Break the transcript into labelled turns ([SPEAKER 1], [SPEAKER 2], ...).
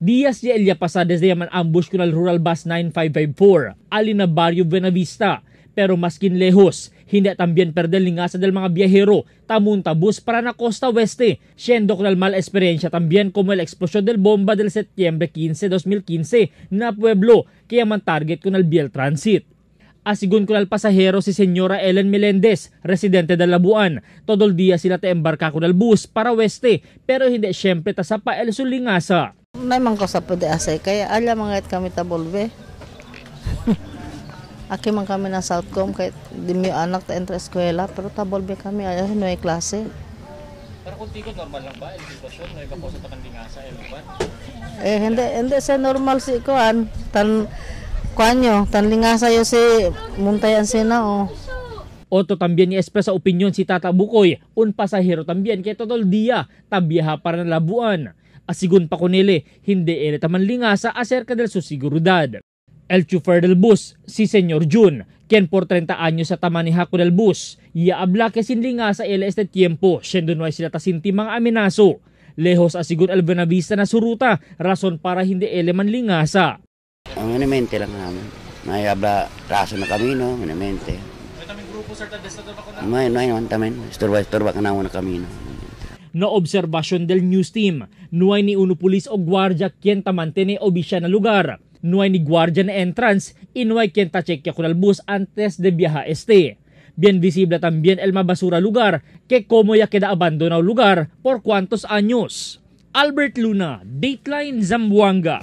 [SPEAKER 1] Días ya el pasada desde yaman ambush con el Rural Bus 9554, ali na Barrio Buenavista. Pero maskin lejos, hindi también perder lingasa del mga viajero, tamunta bus para na Costa Oeste, siendo con el mal experiencia también como el explosión del bomba del septiembre 15, 2015 na pueblo, que yaman target con el Biel Transit. Asigun con el pasahero si Señora Ellen Melendez, residente de Labuan. Todo el día sila te embarca con el bus para Oeste, pero hindi siyempre tasapa el sulingasa.
[SPEAKER 2] May mga kosa pwede asay, kaya alam mga kami tabolbe. Aki man kami na Southcom, kahit di mi anak ta entra eskwela, pero tabolbe kami, ayaw no ay klase.
[SPEAKER 1] Pero kung tigo, normal lang ba? El sitwasyon, no iba ko sa takandingasa, el ba?
[SPEAKER 2] Eh, hindi sa normal si kuan. Tan, kuan nyo, tan lingasa yo si Muntayan sina, oh.
[SPEAKER 1] Otro también ni expresa opinión si Tata Bukoy, un pasahero también que todo el día tabiaha para na Labuan. Asigun pa kunili, hindi ele taman lingasa acerca del su seguridad. El chofer del bus, si Señor Jun, quien por 30 años sa tamaneja con el bus, ya habla que sin lingasa ele este tiempo, siendo no hay sila tasinti mga amenaso. Lejos asigun el Buenavista na suruta, rason para hindi ele man lingasa.
[SPEAKER 3] Ang mente lang namin. May habla raso na kamino, mente.
[SPEAKER 1] May taming grupo sir,
[SPEAKER 3] may naman tamin. Istorba ka na na kamino.
[SPEAKER 1] No obserbasyon del news team, nuay ni uno pulis o gwardya quien tamantene o bisya na lugar. Nuay ni guardia na entrance, inuay quien tachequea con el bus antes de viaja este. Bien visible también el mabasura lugar, que como ya queda abandonado lugar por cuantos años. Albert Luna, Dateline Zamboanga.